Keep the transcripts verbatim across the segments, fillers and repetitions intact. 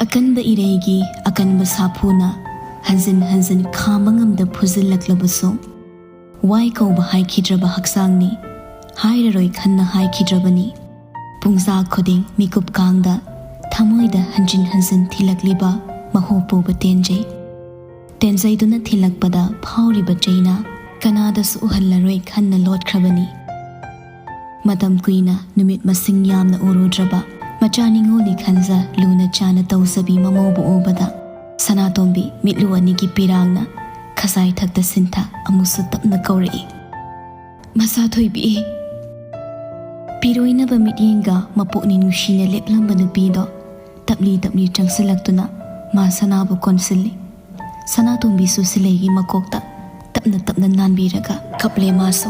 ꯑꯀꯟꯕ ꯏꯔꯩꯒꯤ ꯑꯀꯟꯕ ꯁꯥꯐꯨꯅ ꯍꯟꯖꯤꯟ ꯍꯟꯖꯤꯟ ꯈꯥꯝꯕ ꯉꯝꯗ ꯐꯨꯖꯤꯜꯂꯛꯂꯕꯁꯨ, ꯋꯥꯏ ꯀꯧꯕ ꯍꯥꯏꯈꯤꯗ꯭ꯔꯕ ꯍꯛꯆꯥꯡꯅꯤ, ꯍꯥꯏꯔꯔꯣꯏ ꯈꯟꯅ ꯍꯥꯏꯈꯤꯗ꯭ꯔꯕꯅꯤ꯫ ꯄꯨꯡꯖꯥ ꯈꯨꯗꯤꯡ ꯃꯤꯀꯨꯞ ꯀꯥꯡꯗ ꯊꯃꯣꯏꯗ ꯍꯟꯖꯤꯟ ꯍꯟꯖꯤꯟ ꯊꯤꯜꯂꯛꯂꯤꯕ ꯃꯍꯨ ꯄꯨꯕ ꯇꯦꯟꯖꯩ꯫ ꯇꯦꯟꯖꯩꯗꯨꯅ ꯊꯤꯜꯂꯛꯄꯗ ꯐꯥꯎꯔꯤꯕ ꯆꯩꯅ ꯀꯅꯥꯗꯁꯨ ꯎꯍꯜꯂꯔꯣꯏ ꯈꯟꯅ ꯂꯣꯠꯈ꯭ꯔꯕꯅꯤ꯫ ꯃꯇꯝ ꯀꯨꯏꯅ ꯅꯨꯃꯤꯠ ꯃꯁꯤꯡ ꯌꯥꯝꯅ ꯎꯔꯨꯗ꯭ꯔꯕ ꯃꯆꯥ ꯅꯤꯉꯣꯜꯅꯤ ꯈꯟꯖ ꯂꯨꯅ ꯆꯥꯅ ꯇꯧꯖꯕꯤ ꯃꯃꯧꯕꯨ ꯎꯕꯗ ꯁꯅꯥꯇꯣꯝꯕꯤ ꯃꯤꯠꯂꯨ ꯑꯅꯤꯒꯤ ꯄꯤꯔꯥꯡꯅ ꯈꯖꯥꯏ ꯊꯛꯇ ꯁꯤꯟꯊ ꯑꯃꯨꯛꯁꯨ ꯇꯞꯅ ꯀꯧꯔꯛꯏ꯫ "ꯃꯆꯥ ꯊꯣꯏꯕꯤ!" ꯄꯤꯔꯣꯏꯅꯕ ꯃꯤꯠꯌꯦꯡꯒ ꯃꯄꯨꯛꯅꯤꯡ ꯅꯨꯡꯁꯤꯅ ꯂꯦꯞꯂꯝꯕ ꯅꯨꯄꯤꯗꯣ ꯇꯞꯂꯤ ꯇꯞꯂꯤ ꯆꯪꯁꯤꯜꯂꯛꯇꯨꯅ ꯃꯥ ꯁꯅꯥꯕꯨ ꯀꯣꯟꯁꯤꯜꯂꯤ꯫ ꯁꯅꯥꯇꯣꯝꯕꯤꯁꯨ ꯁꯤꯂꯩꯒꯤ ꯃꯀꯣꯛꯇ ꯇꯞꯅ ꯇꯞꯅ ꯅꯥꯟꯕꯤꯔꯒ ꯀꯞꯂꯦ ꯃꯥꯁꯨ꯫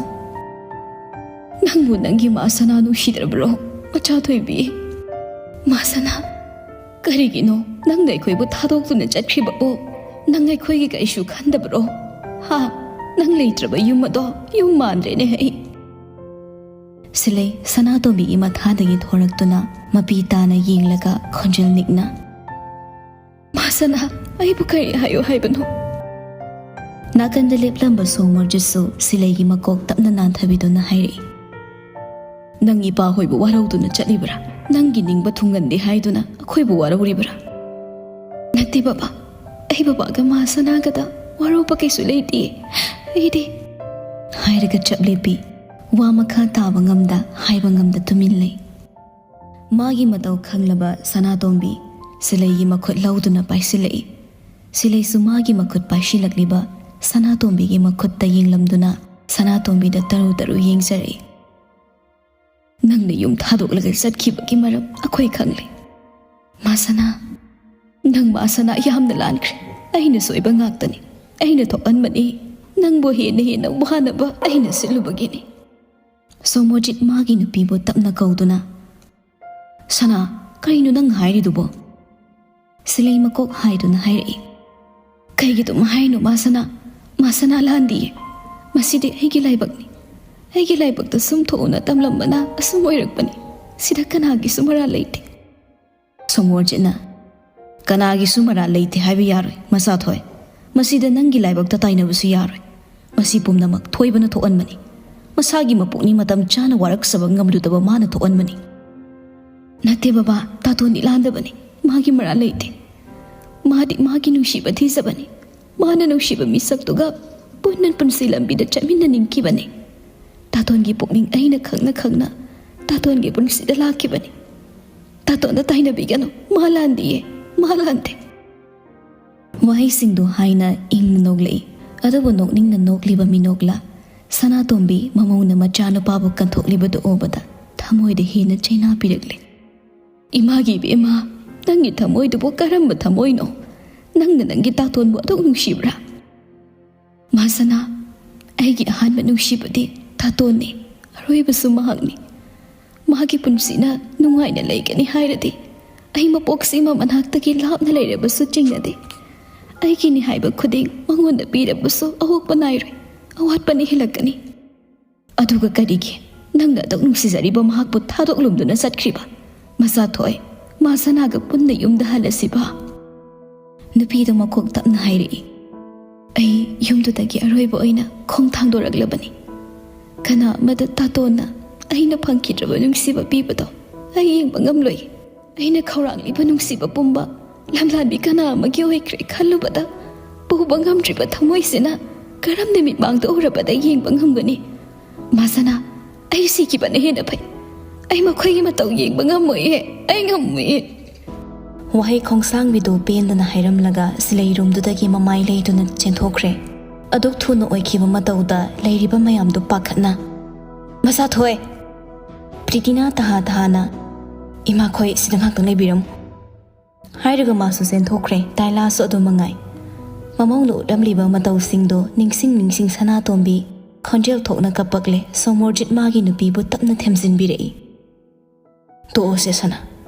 "ꯅꯪꯕꯨ ꯅꯪꯒꯤ ꯃꯥ ꯁꯅꯥ ꯅꯨꯡꯁꯤꯗ꯭ꯔꯕ꯭ꯔꯣ, ꯃꯆꯥ ꯊꯣꯏꯕꯤ? ꯃꯥ ꯁꯅꯥ, ꯀꯔꯤꯒꯤꯅꯣ ꯅꯪꯅ ꯑꯩꯈꯣꯏꯕꯨ ꯊꯥꯗꯣꯛꯇꯨꯅ ꯆꯠꯈ꯭ꯔꯤꯕꯕꯣ? ꯅꯪ ꯑꯩꯈꯣꯏꯒꯤ ꯀꯩꯁꯨ ꯈꯟꯗꯕ꯭ꯔꯣ? ꯍꯥ? ꯅꯪ ꯂꯩꯇ꯭ꯔꯕ ꯌꯨꯝ ꯑꯗꯣ ꯌꯨꯝ ꯃꯥꯟꯗ꯭ꯔꯦꯅꯦ ꯑꯩ꯫" ꯁꯤꯂꯩ ꯁꯅꯥꯇꯣꯝꯕꯤꯒꯤ ꯃꯊꯥꯗꯒꯤ ꯊꯣꯔꯛꯇꯨꯅ ꯃꯄꯤ ꯇꯥꯅ ꯌꯦꯡꯂꯒ ꯈꯣꯟꯖꯦꯜ ꯅꯤꯛꯅ, "ꯃꯥ ꯁꯅꯥ, ꯑꯩꯕꯨ ꯀꯔꯤ ꯍꯥꯏꯌꯨ ꯍꯥꯏꯕꯅꯣ?" ꯅꯥꯀꯟꯗ ꯂꯦꯞꯂꯝꯕ ꯁꯣꯃꯣꯔꯖꯤꯠꯁꯨ ꯁꯤꯂꯩꯒꯤ ꯃꯀꯣꯛ ꯇꯞꯅ ꯅꯥꯟꯊꯕꯤꯗꯨꯅ ꯍꯥꯏꯔꯛꯏ, "ꯅꯪ ꯏꯄꯥ ꯍꯣꯏꯕꯨ ꯋꯥꯔꯧꯗꯨꯅ ꯆꯠꯂꯤꯕ꯭ꯔꯥ? ꯅꯪꯒꯤ ꯅꯤꯡꯕ ꯊꯨꯡꯍꯟꯗꯦ ꯍꯥꯏꯗꯨꯅ ꯑꯩꯈꯣꯏꯕꯨ ꯋꯥꯔꯧꯔꯤꯕ꯭ꯔꯥ?" "ꯅꯠꯇꯦ ꯕꯕꯥ, ꯑꯩ ꯕꯕꯥꯒ ꯃꯥ ꯁꯅꯥꯒꯗ ꯋꯥꯔꯧꯕ ꯀꯩꯁꯨ ꯂꯩꯇꯦ꯫ ꯑꯩꯗꯤ," ꯍꯥꯏꯔꯒ ꯆꯞ ꯂꯦꯞꯄꯤ꯫ ꯋꯥ ꯃꯈꯥ ꯇꯥꯕ ꯉꯝꯗ, ꯍꯥꯏꯕ ꯉꯝꯗ ꯇꯨꯃꯤꯟ ꯂꯩ꯫ ꯃꯥꯒꯤ ꯃꯇꯧ ꯈꯪꯂꯕ ꯁꯅꯥꯇꯣꯝꯕꯤ ꯁꯤꯂꯩꯒꯤ ꯃꯈꯨꯠ ꯂꯧꯗꯨꯅ ꯄꯥꯏꯁꯤꯜꯂꯛꯏ꯫ ꯁꯤꯂꯩꯁꯨ ꯃꯥꯒꯤ ꯃꯈꯨꯠ ꯄꯥꯏꯁꯤꯜꯂꯛꯂꯤꯕ ꯁꯅꯥꯇꯣꯝꯕꯤꯒꯤ ꯃꯈꯨꯠꯇ ꯌꯦꯡꯂꯝꯗꯨꯅ ꯁꯅꯥꯇꯣꯝꯕꯤꯗ ꯇꯔꯨ ꯇꯔꯨ ꯌꯦꯡꯖꯔꯛꯏ꯫ "ꯅꯪꯅ ꯌꯨꯝ ꯊꯥꯗꯣꯛꯂꯒ ꯆꯠꯈꯤꯕꯒꯤ ꯃꯔꯝ ꯑꯩꯈꯣꯏ ꯈꯪꯂꯦ꯫ ꯃꯥ ꯁꯅꯥ, ꯅꯪ ꯃꯥ ꯁꯅꯥ ꯌꯥꯝꯅ ꯂꯥꯟꯈ꯭ꯔꯦ꯫ ꯑꯩꯅ ꯁꯣꯏꯕ ꯉꯥꯛꯇꯅꯤ꯫ ꯑꯩꯅ ꯊꯣꯛꯍꯟꯕꯅꯤ꯫ ꯅꯪꯕꯨ ꯍꯦꯟꯅ ꯍꯦꯟꯅ ꯋꯥꯅꯕ ꯑꯩꯅ ꯁꯤꯜꯂꯨꯕꯒꯤꯅꯤ꯫" ꯁꯣꯃꯣꯔꯖꯤꯠ ꯃꯥꯒꯤ ꯅꯨꯄꯤꯕꯨ ꯇꯞꯅ ꯀꯧꯗꯨꯅ, "ꯁꯅꯥ, ꯀꯔꯤꯅꯣ ꯅꯪ ꯍꯥꯏꯔꯤꯗꯨꯕꯣ?" ꯁꯤꯂꯩ ꯃꯀꯣꯛ ꯍꯥꯏꯗꯨꯅ ꯍꯥꯏꯔꯛꯏ, "ꯀꯩꯒꯤꯗꯨꯝ ꯍꯥꯏꯅꯣ ꯃꯥ ꯁꯅꯥ? ꯃꯥ ꯁꯅꯥ ꯂꯥꯟꯗꯤꯌꯦ꯫ ꯃꯁꯤꯗꯤ ꯑꯩꯒꯤ ꯂꯥꯏꯕꯛꯅꯤ꯫ ꯑꯩꯒꯤ ꯂꯥꯏꯕꯛꯇ ꯁꯨꯝ ꯊꯣꯛꯎꯅ ꯇꯝꯂꯝꯕꯅ ꯑꯁꯨꯝ ꯑꯣꯏꯔꯛꯄꯅꯤ꯫ ꯁꯤꯗ ꯀꯅꯥꯒꯤꯁꯨ ꯃꯔꯥꯜ ꯂꯩꯇꯦ꯫" ꯁꯣꯃꯣꯔꯖꯤꯠꯅ, ꯀꯅꯥꯒꯤꯁꯨ ꯃꯔꯥꯜ ꯂꯩꯇꯦ ꯍꯥꯏꯕ ꯌꯥꯔꯣꯏ, ꯃꯆꯥꯊꯣꯏ꯫ ꯃꯁꯤꯗ ꯅꯪꯒꯤ ꯂꯥꯏꯕꯛꯇ ꯇꯥꯏꯅꯕꯁꯨ ꯌꯥꯔꯣꯏ꯫ ꯃꯁꯤ ꯄꯨꯝꯅꯃꯛ ꯊꯣꯏꯕꯅ ꯊꯣꯛꯍꯟꯕꯅꯤ꯫ ꯃꯁꯥꯒꯤ ꯃꯄꯨꯛꯅꯤꯡ ꯃꯇꯝ ꯆꯥꯅ ꯋꯥꯔꯛꯆꯕ ꯉꯝꯂꯨꯗꯕ ꯃꯥꯅ ꯊꯣꯛꯍꯟꯕꯅꯤ꯫ ꯅꯠꯇꯦ ꯕꯕꯥ, ꯇꯥꯇꯣꯟꯗꯤ ꯂꯥꯟꯗꯕꯅꯤ꯫ ꯃꯥꯒꯤ ꯃꯔꯥꯜ ꯂꯩꯇꯦ꯫ ꯃꯥꯗꯤ ꯃꯥꯒꯤ ꯅꯨꯡꯁꯤꯕ ꯊꯤꯖꯕꯅꯤ꯫ ꯃꯥꯅ ꯅꯨꯡꯁꯤꯕ ꯃꯤꯁꯛꯇꯨꯒ ꯄꯨꯟꯅ ꯄꯨꯟꯁꯤ ꯂꯝꯕꯤꯗ ꯆꯠꯃꯤꯟꯅꯅꯤꯡꯈꯤꯕꯅꯤ꯫ ꯇꯥꯇꯣꯟꯒꯤ ꯄꯨꯛꯅꯤꯡ ꯑꯩꯅ ꯈꯪꯅ ꯈꯪꯅ ꯇꯥꯇꯣꯟꯒꯤ ꯄꯨꯟꯁꯤꯗ ꯂꯥꯛꯈꯤꯕꯅꯤ꯫ ꯇꯥꯇꯣꯟꯗ ꯇꯥꯏꯅꯕꯤꯒꯅꯨ꯫ ꯃꯥ ꯂꯥꯟꯗꯤꯌꯦ꯫ ꯃꯥ ꯂꯥꯟꯗꯦ꯫ ꯋꯥꯍꯩꯁꯤꯡꯗꯨ ꯍꯥꯏꯅ ꯏꯪꯅ ꯅꯣꯛꯂꯛꯏ꯫ ꯑꯗꯨꯕꯨ ꯅꯣꯛꯅꯤꯡꯅ ꯅꯣꯛꯂꯤꯕ ꯃꯤꯅꯣꯛꯂꯥ ꯁꯅꯥꯇꯣꯝꯕꯤ ꯃꯃꯧꯅ ꯃꯆꯥꯅꯨꯄꯥꯕꯨ ꯀꯟꯊꯣꯛꯂꯤꯕꯗꯨ ꯎꯕꯗ ꯊꯃꯣꯏꯗ ꯍꯦꯟꯅ ꯆꯩꯅꯥ ꯄꯤꯔꯛꯂꯦ꯫ ꯏꯃꯥꯒꯤ ꯏꯕꯦꯝꯃ, ꯅꯪꯒꯤ ꯊꯃꯣꯏꯗꯨꯕꯨ ꯀꯔꯝꯕ ꯊꯃꯣꯏꯅꯣ? ꯅꯪꯅ ꯅꯪꯒꯤ ꯇꯥꯇꯣꯟꯕꯨ ꯑꯗꯨꯛ ꯅꯨꯡꯁꯤꯕ꯭ꯔꯥ? ꯃꯥ ꯁꯅꯥ, ꯑꯩꯒꯤ ꯑꯍꯥꯟꯕ ꯅꯨꯡꯁꯤꯕꯗꯤ ꯇꯥꯇꯣꯟꯅꯤ, ꯑꯔꯣꯏꯕꯁꯨ ꯃꯍꯥꯛꯅꯤ꯫ ꯃꯥꯒꯤ ꯄꯨꯟꯁꯤꯅ ꯅꯨꯡꯉꯥꯏꯅ ꯂꯩꯒꯅꯤ ꯍꯥꯏꯔꯗꯤ ꯑꯩ ꯃꯄꯣꯛꯁꯤꯃ ꯃꯅꯥꯛꯇꯒꯤ ꯂꯥꯞꯅ ꯂꯩꯔꯕꯁꯨ ꯆꯤꯡꯅꯗꯦ꯫ ꯑꯩꯒꯤꯅꯤ ꯍꯥꯏꯕ ꯈꯨꯗꯤꯡ ꯃꯉꯣꯟꯗ ꯄꯤꯔꯕꯁꯨ ꯑꯑꯣꯛꯄ ꯅꯥꯏꯔꯣꯏ, ꯑꯋꯥꯠꯄꯅ ꯍꯦꯜꯂꯛꯀꯅꯤ꯫ ꯑꯗꯨꯒ ꯀꯔꯤꯒꯤ ꯅꯪꯅ ꯑꯗꯨꯛ ꯅꯨꯡꯁꯤꯖꯔꯤꯕ ꯃꯍꯥꯛꯄꯨ ꯊꯥꯗꯣꯛꯂꯨꯝꯗꯨꯅ ꯆꯠꯈ꯭ꯔꯤꯕ? ꯃꯆꯥꯊꯣꯏ, ꯃꯥ ꯁꯅꯥꯒ ꯄꯨꯟꯅ ꯌꯨꯝꯗ ꯍꯜꯂꯁꯤꯕ? ꯅꯨꯄꯤꯗꯨ ꯃꯀꯣꯛ ꯇꯞꯅ ꯍꯥꯏꯔꯛꯏ꯫ ꯑꯩ ꯌꯨꯝꯗꯨꯗꯒꯤ ꯑꯔꯣꯏꯕ ꯑꯣꯏꯅ ꯈꯣꯡ ꯊꯥꯡꯗꯣꯔꯛꯂꯕꯅꯤ꯫ ꯀꯅꯥ ꯑꯃꯗ ꯇꯥꯇꯣꯟꯅ ꯑꯩꯅ ꯐꯪꯈꯤꯗ꯭ꯔꯕ ꯅꯨꯡꯁꯤꯕ ꯄꯤꯕꯗꯣ ꯑꯩ ꯌꯦꯡꯕ ꯉꯝꯂꯣꯏ꯫ ꯑꯩꯅ ꯈꯧꯔꯥꯡꯂꯤꯕ ꯅꯨꯡꯁꯤꯕ ꯄꯨꯝꯕ ꯂꯝꯂꯥꯟꯕꯤ ꯀꯅꯥ ꯑꯃꯒꯤ ꯑꯣꯏꯈ꯭ꯔꯦ ꯈꯜꯂꯨꯕꯗ ꯄꯨꯕ ꯉꯝꯗ꯭ꯔꯤꯕ ꯊꯃꯣꯏꯁꯤꯅ ꯀꯔꯝꯅ ꯃꯤꯠꯃꯥꯡꯗ ꯎꯔꯕꯗ ꯌꯦꯡꯕ ꯉꯝꯒꯅꯤ? ꯃꯥ ꯁꯅꯥ, ꯑꯩ ꯁꯤꯈꯤꯕꯅ ꯍꯦꯟꯅ ꯐꯩ꯫ ꯑꯩ ꯃꯈꯣꯏꯒꯤ ꯃꯇꯧ ꯌꯦꯡꯕ ꯉꯝꯃꯣꯏꯌꯦ꯫ ꯑꯩ ꯉꯝꯃꯣꯏꯌꯦ꯫ ꯋꯥꯍꯩ ꯈꯣꯡꯁꯥꯡꯕꯤꯗꯨ ꯄꯦꯟꯗꯅ ꯍꯥꯏꯔꯝꯂꯒ ꯁꯤꯂꯩꯔꯨꯝꯗꯨꯗꯒꯤ ꯃꯃꯥꯏ ꯂꯩꯗꯨꯅ ꯆꯦꯟꯊꯣꯛꯈ꯭ꯔꯦ꯫ ꯑꯗꯨꯛ ꯊꯨꯅ ꯑꯣꯏꯈꯤꯕ ꯃꯇꯧꯗ ꯂꯩꯔꯤꯕ ꯃꯌꯥꯝꯗꯨ ꯄꯥꯈꯠꯅ, "ꯃꯆꯥꯊꯣꯏ!" ꯄ꯭ꯔꯤꯇꯤꯅꯥ ꯇꯍꯥ ꯇꯍꯥꯅ, "ꯏꯃꯥꯈꯣꯏ ꯁꯤꯗ ꯉꯥꯛꯇꯪ ꯂꯩꯕꯤꯔꯝꯃꯨ" ꯍꯥꯏꯔꯒ ꯃꯥꯁꯨ ꯆꯦꯟꯊꯣꯛꯈ꯭ꯔꯦ꯫ ꯇꯥꯏꯂꯥꯁꯨ ꯑꯗꯨ ꯃꯉꯥꯏ꯫ ꯃꯃꯧꯅ ꯎꯠꯂꯝꯂꯤꯕ ꯃꯇꯧꯁꯤꯡꯗꯣ ꯅꯤꯡꯁꯤꯡ ꯅꯤꯡꯁꯤꯡ ꯁꯅꯥꯇꯣꯝꯕꯤ ꯈꯣꯟꯖꯦꯜ ꯊꯣꯛꯅ ꯀꯞꯄꯛꯂꯦ꯫ ꯁꯣꯃꯣꯔꯖꯤꯠ ꯃꯥꯒꯤ ꯅꯨꯄꯤꯕꯨ ꯇꯞꯅ ꯊꯦꯝꯖꯤꯟꯕꯤꯔꯛꯏ꯫ "ꯇꯣꯛꯑꯣꯁꯦ ꯁꯅꯥ,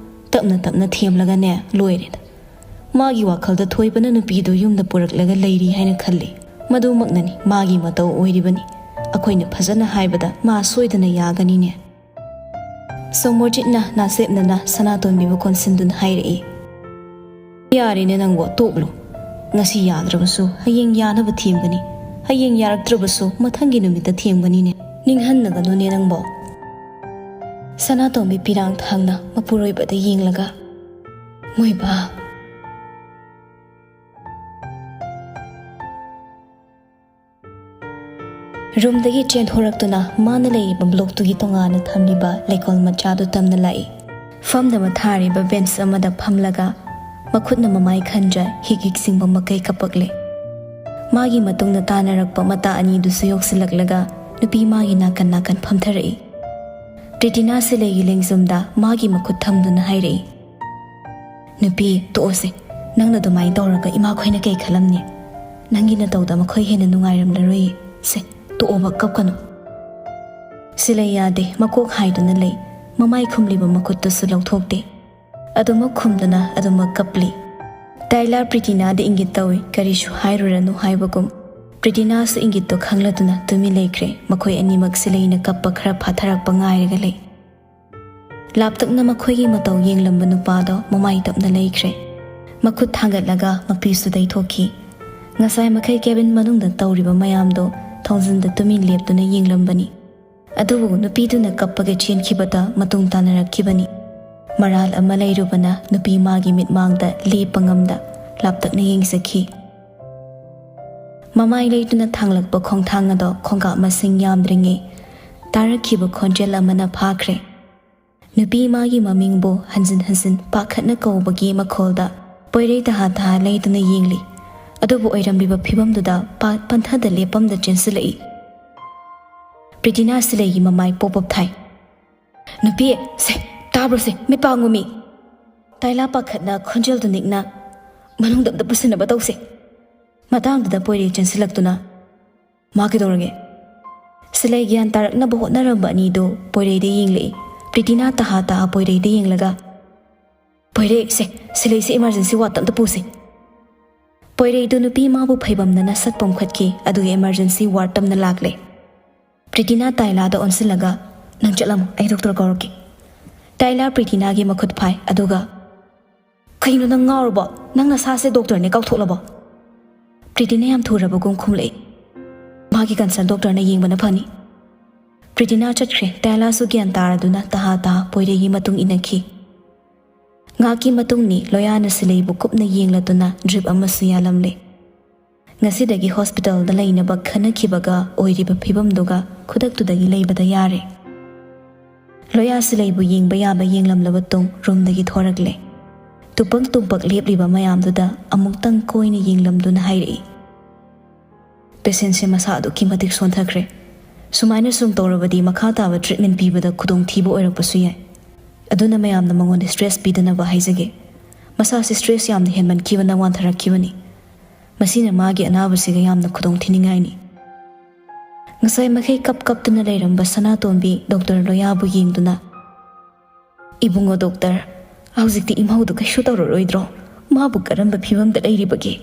ꯇꯞꯅ ꯇꯞꯅ ꯊꯦꯝꯂꯒꯅꯦ ꯂꯣꯏꯔꯦꯗ꯫ ꯃꯥꯒꯤ ꯋꯥꯈꯜꯗ ꯊꯣꯏꯕꯅ ꯅꯨꯄꯤꯗꯨ ꯌꯨꯝꯗ ꯄꯨꯔꯛꯂꯒ ꯂꯩꯔꯤ ꯍꯥꯏꯅ ꯈꯜꯂꯤ꯫ ꯃꯗꯨꯃꯛꯅꯅꯤ ꯃꯥꯒꯤ ꯃꯇꯧ ꯑꯣꯏꯔꯤꯕꯅꯤ꯫ ꯑꯩꯈꯣꯏꯅ ꯐꯖꯅ ꯍꯥꯏꯕꯗ ꯃꯥ ꯁꯣꯏꯗꯅ ꯌꯥꯒꯅꯤꯅꯦ"꯫ ꯁꯣꯃꯣꯔꯖꯤꯠꯅ ꯅꯥꯁꯦꯞꯅꯅ ꯁꯅꯥꯇꯣꯟꯕꯤꯕꯨ ꯀꯣꯟꯁꯤꯟꯗꯨꯅ ꯍꯥꯏꯔꯛꯏ꯫ "ꯌꯥꯔꯦꯅꯦ ꯅꯪꯕꯣ, ꯇꯣꯛꯂꯣ꯫ ꯉꯁꯤ ꯌꯥꯗ꯭ꯔꯕꯁꯨ ꯍꯌꯦꯡ ꯌꯥꯅꯕ ꯊꯦꯝꯒꯅꯤ, ꯍꯌꯦꯡ ꯌꯥꯔꯛꯇ꯭ꯔꯕꯁꯨ ꯃꯊꯪꯒꯤ ꯅꯨꯃꯤꯠꯇ ꯊꯦꯝꯒꯅꯤꯅꯦ꯫ ꯅꯤꯡꯍꯟꯅꯒꯅꯨꯅꯦ ꯅꯪꯕꯣ꯫" ꯁꯅꯥꯇꯣꯝꯕꯤ ꯄꯤꯔꯥꯡ ꯊꯥꯡꯅ ꯃꯄꯨꯔꯣꯏꯕꯗ ꯌꯦꯡꯂꯒ, "ꯃꯣꯏꯕꯥ꯫" ꯔꯨꯝꯗꯒꯤ ꯆꯦꯟꯊꯣꯔꯛꯇꯨꯅ ꯃꯥꯅ ꯂꯩꯔꯤꯕ ꯕ꯭ꯂꯣꯛꯇꯨꯒꯤ ꯇꯣꯉꯥꯟꯅ ꯊꯝꯂꯤꯕ ꯂꯩꯀꯣꯜ ꯃꯆꯥꯗꯨ ꯇꯝꯅ ꯂꯥꯛꯏ꯫ ꯐꯝꯅꯕ ꯊꯥꯔꯤꯕ ꯕꯦꯟꯆ ꯑꯃꯗ ꯐꯝꯂꯒ ꯃꯈꯨꯠꯅ ꯃꯃꯥꯏ ꯈꯟꯖ ꯍꯤꯛ ꯍꯤꯛ ꯆꯤꯡꯕ ꯃꯈꯩ ꯀꯞꯄꯛꯂꯦ꯫ ꯃꯥꯒꯤ ꯃꯇꯨꯡꯗ ꯇꯥꯟꯅꯔꯛꯄ ꯃꯇꯥ ꯑꯅꯤꯗꯨꯁꯨ ꯌꯣꯛꯁꯤꯜꯂꯛꯂꯒ ꯅꯨꯄꯤ ꯃꯥꯒꯤ ꯅꯥꯀꯟ ꯅꯥꯀꯟ ꯐꯝꯊꯔꯛꯏ꯫ ꯄ꯭ꯔꯤꯇꯤꯅꯥ ꯁꯤꯂꯩꯒꯤ ꯂꯦꯡꯖꯨꯝꯗ ꯃꯥꯒꯤ ꯃꯈꯨꯠ ꯊꯝꯗꯨꯅ ꯍꯥꯏꯔꯛꯏ, "ꯅꯨꯄꯤ, ꯇꯣꯛꯑꯣꯁꯦ꯫ ꯅꯪꯅ ꯑꯗꯨꯃꯥꯏꯅ ꯇꯧꯔꯒ ꯏꯃꯥꯈꯣꯏꯅ ꯀꯩ ꯈꯜꯂꯝꯅꯤ? ꯅꯪꯒꯤ ꯅꯇꯧꯗ ꯃꯈꯣꯏ ꯍꯦꯟꯅ ꯅꯨꯡꯉꯥꯏꯔꯝꯂꯔꯣꯏꯌꯦ꯫ ꯁꯦ, ꯇꯣꯛꯑꯣꯕ, ꯀꯞꯀꯅꯨ꯫" ꯁꯤꯂꯩ ꯌꯥꯗꯦ, ꯃꯀꯣꯛ ꯍꯥꯏꯗꯨꯅ ꯂꯩ꯫ ꯃꯃꯥꯏ ꯈꯨꯝꯂꯤꯕ ꯃꯈꯨꯠꯇꯨꯁꯨ ꯂꯧꯊꯣꯛꯇꯦ꯫ ꯑꯗꯨꯃꯛ ꯈꯨꯝꯗꯨꯅ ꯑꯗꯨꯃꯛ ꯀꯞꯂꯤ꯫ ꯇꯥꯏꯂꯥ ꯄ꯭ꯔꯤꯇꯤꯅꯥꯗ ꯏꯪꯒꯤꯠ ꯇꯧꯏ, ꯀꯔꯤꯁꯨ ꯍꯥꯏꯔꯨꯔꯅꯨ ꯍꯥꯏꯕꯒꯨꯝ꯫ ꯄ꯭ꯔꯤꯇꯤꯅꯥꯁꯨ ꯏꯪꯒꯤꯠꯇꯣ ꯈꯪꯂꯗꯨꯅ ꯇꯨꯃꯤꯟ ꯂꯩꯈ꯭ꯔꯦ꯫ ꯃꯈꯣꯏ ꯑꯅꯤꯃꯛ ꯁꯤꯂꯩꯅ ꯀꯞꯄ ꯈꯔ ꯐꯥꯊꯔꯛꯄ ꯉꯥꯏꯔꯒ ꯂꯩ꯫ ꯂꯥꯞꯇꯛꯅ ꯃꯈꯣꯏꯒꯤ ꯃꯇꯧ ꯌꯦꯡꯂꯝꯕ ꯅꯨꯄꯥꯗꯣ ꯃꯃꯥꯏ ꯇꯞꯅ ꯂꯩꯈ꯭ꯔꯦ꯫ ꯃꯈꯨꯠ ꯊꯥꯡꯒꯠꯂꯒ ꯃꯄꯤꯁꯨ ꯇꯩꯊꯣꯛꯈꯤ꯫ ꯉꯁꯥꯏ ꯃꯈꯩ ꯀꯦꯕꯤꯟ ꯃꯅꯨꯡꯗ ꯇꯧꯔꯤꯕ ꯃꯌꯥꯝꯗꯣ ꯊꯣꯡꯖꯤꯟꯗ ꯇꯨꯃꯤꯟ ꯂꯦꯞꯇꯨꯅ ꯌꯦꯡꯂꯝꯕꯅꯤ꯫ ꯑꯗꯨꯕꯨ ꯅꯨꯄꯤꯗꯨꯅ ꯀꯞꯄꯒ ꯆꯦꯟꯈꯤꯕꯗ ꯃꯇꯨꯡ ꯇꯥꯅꯔꯛꯈꯤꯕꯅꯤ꯫ ꯃꯔꯥꯜ ꯑꯃ ꯂꯩꯔꯨꯕꯅ ꯅꯨꯄꯤ ꯃꯥꯒꯤ ꯃꯤꯠꯃꯥꯡꯗ ꯂꯦꯞꯄ ꯉꯝꯗ ꯂꯥꯞꯇꯛꯅ ꯌꯦꯡꯖꯈꯤ꯫ ꯃꯃꯥꯏ ꯂꯩꯇꯨꯅ ꯊꯥꯡꯂꯛꯄ ꯈꯣꯡꯊꯥꯡ ꯑꯗꯣ ꯈꯣꯡꯀꯥꯞ ꯃꯁꯤꯡ ꯌꯥꯝꯗ꯭ꯔꯤꯉꯩ ꯇꯥꯔꯛꯈꯤꯕ ꯈꯣꯟꯖꯦꯜ ꯑꯃꯅ ꯐꯥꯈ꯭ꯔꯦ꯫ ꯅꯨꯄꯤ ꯃꯥꯒꯤ ꯃꯃꯤꯡꯕꯨ ꯍꯟꯖꯤꯟ ꯍꯟꯖꯤꯟ ꯄꯥꯈꯠꯅ ꯀꯧꯕꯒꯤ ꯃꯈꯣꯜꯗ ꯄꯣꯏꯔꯩ ꯇꯍꯥ ꯇꯍꯥ ꯂꯩꯗꯨꯅ ꯌꯦꯡꯂꯤ꯫ ꯑꯗꯨꯕꯨ ꯑꯣꯏꯔꯝꯂꯤꯕ ꯐꯤꯕꯝꯗꯨꯗ ꯄꯥ-, ꯄꯟꯊꯗ ꯂꯦꯞꯄꯝꯗ ꯆꯦꯟꯁꯤꯜꯂꯛꯏ꯫ ꯄ꯭ꯔꯤꯇꯤꯅꯥ ꯁꯤꯂꯩꯒꯤ ꯃꯃꯥꯏ ꯄꯣꯞ ꯄꯣꯞ ꯊꯥꯏ꯫ "ꯅꯨꯄꯤ, ꯁꯦ, ꯇꯥꯕ꯭ꯔꯣ ꯁꯦ, ꯃꯤꯠ ꯄꯥꯡꯉꯨ ꯃꯤ!" ꯇꯥꯏꯂꯥ ꯄꯥꯈꯠꯅ ꯈꯣꯟꯖꯦꯜꯗꯨ ꯅꯤꯛꯅ, "ꯃꯅꯨꯡꯗ ꯑꯝꯇ ꯄꯨꯁꯤꯟꯅꯕ ꯇꯧꯁꯦ꯫" ꯃꯇꯥꯡꯗꯨꯗ ꯄꯣꯏꯔꯩ ꯆꯦꯟꯁꯤꯜꯂꯛꯇꯨꯅ, "ꯃꯥ ꯀꯩꯗꯧꯔꯒꯦ?" ꯁꯤꯂꯩ ꯒ꯭ꯌꯥꯟ ꯇꯥꯔꯛꯅꯕ ꯍꯣꯠꯅꯔꯝꯕ ꯑꯅꯤꯗꯨ ꯄꯣꯏꯔꯩꯗ ꯌꯦꯡꯂꯛꯏ꯫ ꯄ꯭ꯔꯤꯇꯤꯅꯥ ꯇꯍꯥ ꯇꯍꯥ ꯄꯣꯏꯔꯩꯗ ꯌꯦꯡꯂꯒ, "ꯄꯣꯏꯔꯩ, ꯁꯦ, ꯁꯤꯂꯩꯁꯦ ꯏꯃꯥꯔꯖꯦꯟꯁꯤ ꯋꯥꯔꯗꯇ ꯑꯝꯇ ꯄꯨꯁꯦ꯫" ꯄꯣꯏꯔꯩꯗꯨ ꯅꯨꯄꯤ ꯃꯥꯕꯨ ꯐꯩꯕꯝꯅꯅ ꯁꯠ ꯄꯣꯝꯈꯠꯈꯤ, ꯑꯗꯨꯒ ꯏꯃꯥꯔꯖꯦꯟꯁꯤ ꯋꯥꯔꯗ ꯇꯝꯅ ꯂꯥꯛꯂꯦ꯫ ꯄ꯭ꯔꯤꯇꯤꯅꯥ ꯇꯥꯏꯂꯥꯗ ꯑꯣꯟꯁꯤꯜꯂꯒ, "ꯅꯪ ꯆꯠꯂꯝꯃꯣ, ꯑꯩ ꯗꯣꯛꯇꯔ ꯀꯧꯔꯛꯀꯦ꯫" ꯇꯥꯏꯂꯥ ꯄ꯭ꯔꯤꯇꯤꯅꯥꯒꯤ ꯃꯈꯨꯠ ꯐꯥꯏ, ꯑꯗꯨꯒ, "ꯀꯩꯅꯣ, ꯅꯪ ꯉꯥꯎꯔꯕꯣ? ꯅꯪ ꯅꯁꯥꯁꯦ ꯗꯣꯛꯇꯔꯅꯦ ꯀꯥꯎꯊꯣꯛꯂꯕꯣ?" ꯄ꯭ꯔꯤꯇꯤꯅ ꯌꯥꯝ ꯊꯨꯔꯕꯒꯨꯝ ꯈꯨꯝꯂꯛꯏ꯫ "ꯃꯥꯒꯤ ꯀꯟꯁꯜ ꯗꯣꯛꯇꯔꯅ ꯌꯦꯡꯕꯅ ꯐꯅꯤ꯫" ꯄ꯭ꯔꯤꯇꯤꯅꯥ ꯆꯠꯈ꯭ꯔꯦ꯫ ꯇꯥꯏꯂꯥꯁꯨ ꯒ꯭ꯌꯥꯟ ꯇꯥꯔꯗꯨꯅ ꯇꯍꯥ ꯇꯍꯥ ꯄꯣꯏꯔꯩꯒꯤ ꯃꯇꯨꯡ ꯏꯟꯅꯈꯤ꯫ ꯉꯥꯏꯍꯥꯛꯀꯤ ꯃꯇꯨꯡꯅꯤ ꯂꯣꯌꯥꯅ ꯁꯤꯂꯩꯕꯨ ꯀꯨꯞꯅ ꯌꯦꯡꯂꯗꯨꯅ ꯗ꯭ꯔꯤꯞ ꯑꯃꯁꯨ ꯌꯥꯜꯂꯝꯂꯦ꯫ "ꯉꯁꯤꯗꯒꯤ ꯍꯣꯁꯄꯤꯇꯥꯜꯗ ꯂꯩꯅꯕ ꯈꯟꯅꯈꯤꯕꯒ ꯑꯣꯏꯔꯤꯕ ꯐꯤꯕꯝꯗꯨꯒ ꯈꯨꯗꯛꯇꯨꯗꯒꯤ ꯂꯩꯕꯗ ꯌꯥꯔꯦ꯫" ꯂꯣꯌꯥ ꯁꯤꯂꯩꯕꯨ ꯌꯦꯡꯕ ꯌꯥꯕ ꯌꯦꯡꯂꯝꯂꯕ ꯇꯨꯡ ꯔꯨꯝꯗꯒꯤ ꯊꯣꯔꯛꯂꯦ꯫ ꯇꯨꯄꯪ ꯇꯨꯝꯄꯛ ꯂꯦꯞꯂꯤꯕ ꯃꯌꯥꯝꯗꯨꯗ ꯑꯃꯨꯛꯇꯪ ꯀꯣꯏꯅ ꯌꯦꯡꯂꯝꯗꯨꯅ ꯍꯥꯏꯔꯛꯏ, "ꯄꯦꯁꯦꯟꯁꯦ ꯃꯁꯥ ꯑꯗꯨꯛꯀꯤ ꯃꯇꯤꯛ ꯁꯣꯟꯊꯈ꯭ꯔꯦ꯫ ꯁꯨꯃꯥꯏꯅ ꯁꯨꯝ ꯇꯧꯔꯕꯗꯤ ꯃꯈꯥ ꯇꯥꯕ ꯇ꯭ꯔꯤꯠꯃꯦꯟ ꯄꯤꯕꯗ ꯈꯨꯗꯣꯡꯊꯤꯕ ꯑꯣꯏꯔꯛꯄꯁꯨ ꯌꯥꯏ꯫ ꯑꯗꯨꯅ ꯃꯌꯥꯝꯅ ꯃꯉꯣꯟꯗ ꯁ꯭ꯇ꯭ꯔꯦꯁ ꯄꯤꯗꯅꯕ ꯍꯥꯏꯖꯒꯦ꯫ ꯃꯁꯥꯁꯦ ꯁ꯭ꯇ꯭ꯔꯦꯁ ꯌꯥꯝꯅ ꯍꯦꯟꯃꯟꯈꯤꯕꯅ ꯋꯥꯟꯊꯔꯛꯈꯤꯕꯅꯤ꯫ ꯃꯁꯤꯅ ꯃꯥꯒꯤ ꯑꯅꯥꯕꯁꯤꯒ ꯌꯥꯝꯅ ꯈꯨꯗꯣꯡ ꯊꯤꯅꯤꯡꯉꯥꯏꯅꯤ꯫" ꯉꯁꯥꯏ ꯃꯈꯩ ꯀꯞ ꯀꯞꯇꯨꯅ ꯂꯩꯔꯝꯕ ꯁꯅꯥꯇꯣꯝꯕꯤ ꯗꯣꯛꯇꯔ ꯂꯣꯌꯥꯕꯨ ꯌꯦꯡꯗꯨꯅ, "ꯏꯕꯨꯡꯉꯣ ꯗꯣꯛꯇꯔ, ꯍꯧꯖꯤꯛꯇꯤ ꯏꯃꯧꯗꯨ ꯀꯩꯁꯨ ꯇꯧꯔꯔꯣꯏꯗ꯭ꯔꯣ? ꯃꯥꯕꯨ ꯀꯔꯝꯕ ꯐꯤꯕꯝꯗ ꯂꯩꯔꯤꯕꯒꯦ?"